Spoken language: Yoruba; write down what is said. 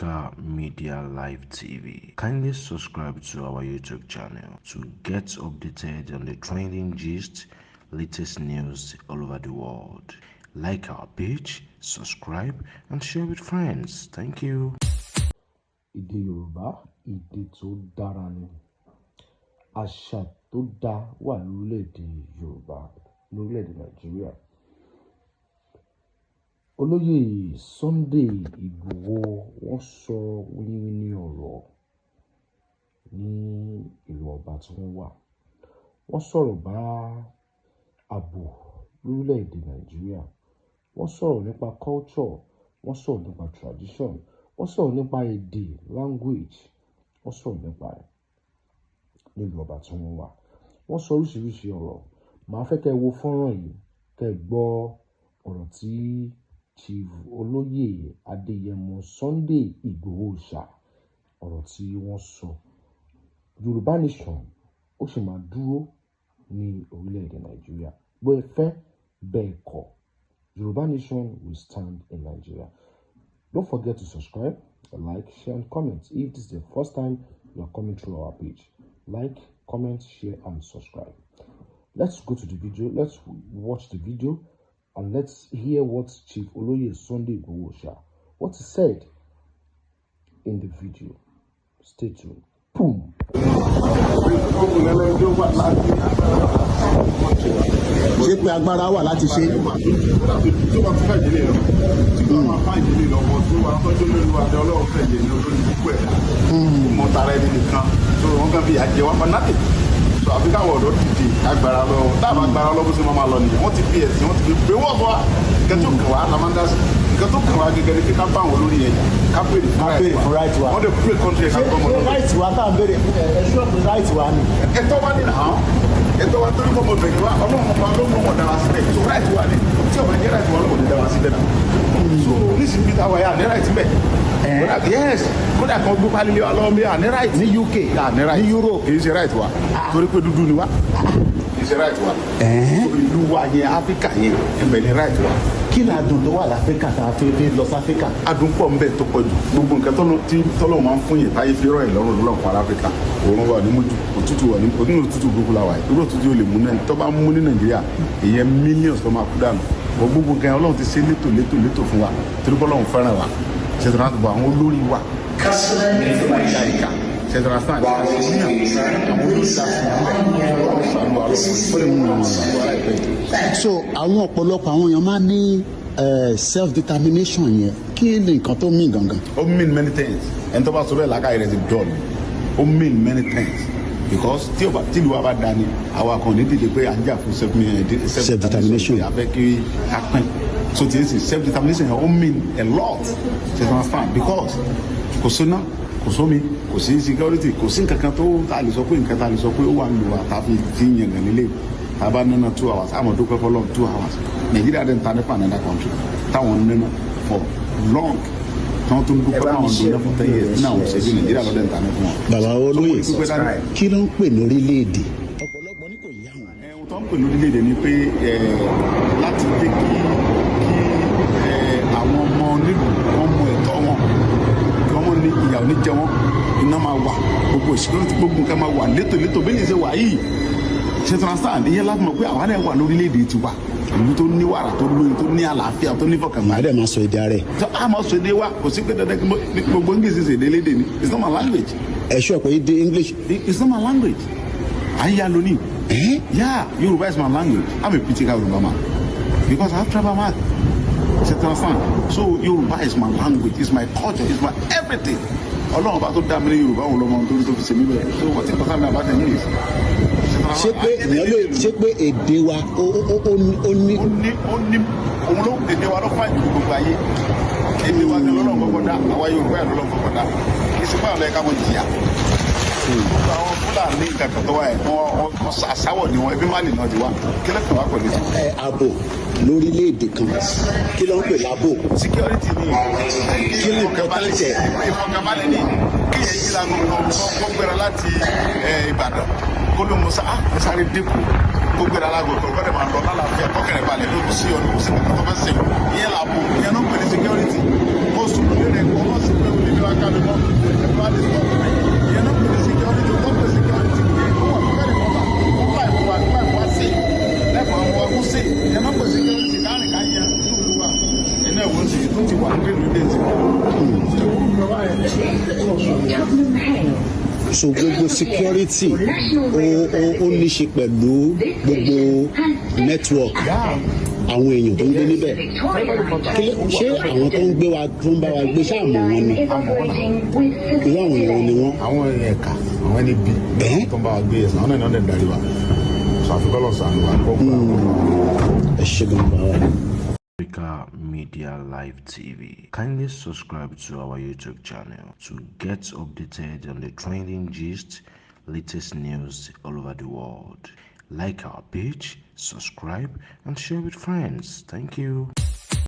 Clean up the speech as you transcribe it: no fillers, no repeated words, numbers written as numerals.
Africa Media Live TV. Kindly subscribe to our YouTube channel to get updated on the trending gist, latest news all over the world. Like our page, subscribe, and share with friends. Thank you. Èdè Yorùbá, èdè tó dára ni. Àṣà tó dá wà lórílẹ̀-èdè Yorùbá, lórílẹ̀-èdè Nàìjíríà. Olóyè Sunday Igboho, wọ́n sọ wíníwíní ọ̀rọ̀ ní ìlú ọba tí wọ́n wà. Wọ́n sọ̀rọ̀ bá ààbò lórílẹ̀-èdè Nàìjíríà. Wọ́n sọ̀rọ̀ nípa culture, wọ́n sọ̀rọ̀ nípa tradition, wọ́n sọ̀rọ̀ nípa èdè, language, wọ́n sọ̀rọ̀ nípa ẹ̀ nílùú ọba tí wọ́n wà. Wọ́n sọ oríṣiríṣi ọ̀rọ̀. Màá fẹ́ kẹ́ ẹ wo fọ́nrán yìí, kẹ́ ẹ gbọ́ ọ̀rọ̀ tí Chief Olóyè Adéyẹmọ Sunday Igboho Òòṣà, ọ̀rọ̀ tí wọ́n sọ. Yorùbá Nation ó sì máa dúró ní orílẹ̀-èdè Nàìjíríà. Bó ẹ fẹ́ bẹ́ẹ̀ kọ́, Yorùbá Nation will stand in Nigeria. Don't forget to subscribe, like, share, and comment. If this is the first time you are coming through our page, like, comment, share, and subscribe. Let's go to the video. Let's watch the video and let's hear what Chief Oloye Sunday Igboho, what he said in the video. Stay tuned. Boom. Ṣé pé agbára wà láti ṣe? Tó bá tún fẹ́ ìdílé lọ, tí wọ́n máa fá ìdílé lọ́wọ́ tó wà tọ́jú lórí wa ní Ọlọ́run fẹ́ jẹ ní olórí púpọ̀ ẹ̀dá mọ tara ẹni nìkan tó wọ́n kàn fi àjẹ wá fanatic. So àfi káwọn ọ̀dọ́ dìde agbára lọ. Táwọn agbára lọ bó ṣe máa lọ nìyẹn. Wọ́n ti fi ẹ̀sìn, wọ́n ti fi pé wọ́n wá. Nǹkan tó kàn wá la máa ń dá sí. Nǹkan tó kàn wá gẹ́gẹ́ ni pé ká bá àwọn olórí yẹn jà, ká béèrè fún Ká béèrè fún right wa. Wọ́n dẹ̀ pray country ẹ̀ ká Ṣé gbọ́mọ ṣé lọ́dọ̀. Right wa tá à ń béèrè fún ẹ, ẹ ṣọ́ọ̀bù right wa ni. Ẹ̀tọ́ wa ni náà, ẹ̀tọ́ wa, torí kọ́ ọmọbìnrin wa, Ọlọ́run ọba ló mọ̀ wọ́n dára síbẹ̀. So right wa ni. Tí ọba jẹ́ right wa, Ọlọ́run ní dára síbẹ̀ náà. So nísìnyí bí táwa yà ní right bẹ̀. Kódà, yes, kódà kan gbé pálí lé wa lọ́wọ́ bí à ní right. Ní UK? À ní right. Ní Europe? Kì í ṣe right wa, torí pé dúdú ni wa, kì í ṣe right wa. So ìlú wa yẹn, Áfíríkà yẹn, ẹ̀bẹ̀ ní right wa. Kí ni adùn tó wà láfíríkà tá a fi fi lọ sáfíríkà? Adùn pọ̀ nbẹ tó pọ̀ jù. Gbogbo nǹkan tí tọ́lọ́ máa ń fún yẹn táyé fi rọ̀ ẹ̀ lọ́rùn lọ́rùn fún Áfíríkà. Òórùn wà ní mójú, òtútù wà ní onínú, òtútù burúkú la wà yìí. Irú òtútù yóò lè mú náà tó bá mú ní Nàìjíríà, èyàn millions tó máa kú dànù. Wọ́n gbogbo nǹkan Ọlọ́run ti ṣe létò létò létò fún wa, torí pé Ọlọ́run fẹ́ràn wa. Ṣètò náà bọ̀ àwọn olórí wa ìka ìka ṣètò náà àwọn olórí la fún un bẹ́ẹ̀. Ọlọ́run ṣàánú wa, Ọlọ́run ó lè mú un wá láìpẹ́ yìí. So àwọn ọ̀pọ̀lọpọ̀ àwọn èèyàn máa ń ní self determination yẹn. Kí ni nǹkan tó mean gangan? Ó mean many things. Ẹni tó bá sọ bẹ́ẹ̀, làákàyè rẹ̀ ti dọ̀lù. Ó mean many things because tí o bá tí ìlú wa bá da ni, àwa kan ní dìde pé à ń jà fún self Self-determination. A fẹ́ kí a pín. So tí n sì self determination yẹn, ó mean a lot, ṣe you understand? Because kò síná, kò sómi, kò sí security, kò sí nǹkan kan tó tá a lè sọ pé nǹkan tá a lè sọ pé ó wà ń lò wá tá a fi fi yàn gàn nílé. Tá a bá nínú 2 hours, àmọ́ dúpẹ́ fọlọ́ 2 hours. Nàìjíríà dẹ̀ ń ta nípa another country táwọn ń nínú for long, tí wọ́n tún dúpẹ́ fáwọn ọdún náà for 10 years nínú àwọn òṣèlú Nàìjíríà lọ́dẹ̀ ń ta ní fún wọn. Bàbá olóyè, So, mo dúpẹ́ dání. kí ló ń pè ní orílẹ̀-èdè? Ọ̀pọ̀lọpọ̀ ní kò yá wọn. Ohun tó ń pè lórílẹ̀‐èdè ni pé láti jẹ́ kí àwọn ọmọ nílùú wọn mọ ẹ̀tọ́ wọn, kí wọ́n ní ìyà ò ní jẹ wọ́n, iná máa wà, gbogbo security, gbogbo nǹkan máa wà létòlétò bí ní ṣe wà yìí. Ṣe understand? Ìyẹn láti mọ̀ pé àwa náà wà lórílẹ̀‐èdè tiwa, ìlú tó ní wàrà tó lóyin, tó ní àlàáfíà, tó ní fọkànbalẹ̀. Màá dẹ̀ máa sọ èdè rẹ̀. Tó a máa sọ èdè wa, kò sí pé dandan kí gbogbo English ṣe èdè lédè ni. It's not my language. Ẹ ṣọ́ pé èdè English. It's not my language. À ń yá lónìí. Yeah, Yoruba is my language. I'm a critical Yoruba man because I have tribal mark. Ṣe understand? So Yoruba is my language, it's my culture, it's my everything. Ọlọ́run bá tó dá mi ní Yorùbá, òun lọ́mọ tó tó fi ṣe mí bẹ́ẹ̀. So what it concern me about English? Ṣé pé èèyàn lè ṣé pé èdè wa ó ní? Ó ní òun ló èdè wa ló fà jù gbogbo ayé. Èdè wa gan lọ́lọ́run kọ́kọ́ dá. Àwa Yorùbá yẹn lọ́lọ́run kọ́kọ́ dá. Kì í ṣe báwọn lẹ́yìn ká mọ̀ jìyà. Àwọn Fúlàní nǹkan kan tó wà yẹn, wọ́n àsáwọ̀ ni wọ́n, ebi Mali náà ti wá. Kí ló kàn wá pẹ̀lú sí? Ẹ ààbò lórílẹ̀-èdè kan, kí ló ń pè láàbò? Security ni. Kí ni important ẹ̀? Ìfọ̀kànbalẹ̀ ni kí yẹn yí lago kó gbéra láti Ìbàdàn, kó ló mọ sá ah sáré dínkù, kó gbéra lágo kó gbọ́dọ̀ máa lọ lálàáfíà, kọ́kẹ́rẹ́ balẹ̀ pé kò sí ọ̀nà, kò sí nǹkan tó fẹ́ sèwọ̀. Ìyẹn làbò, ìyẹn ló ń pè ní security. Kó sùn lórí rẹ̀, kó wọ́n sì pé olè ní wá. evidence. So gbogbo security ó ní ṣe pẹ̀lú gbogbo network àwọn èèyàn tó ń gbé níbẹ̀. Ṣé àwọn tó ń gbé wa, tó ń bá wa gbé, ṣáà mọ̀ wọn ni? Irú àwọn èèyàn ni wọ́n? Àwọn èèyàn ẹ̀ka, àwọn ẹni bí tó ń bá wa gbé ẹ̀sán, àwọn náà ní ọ̀dẹ̀ darí wa, so àfikọ́ lọ sànù wa kọ́ gbà wọ́n. Ẹ ṣe gan, bàbá. Africa Media Live TV. Kindly subscribe to our YouTube channel to get updated on the trending gist, latest news all over the world. Like our page, subscribe, and share with friends. Thank you.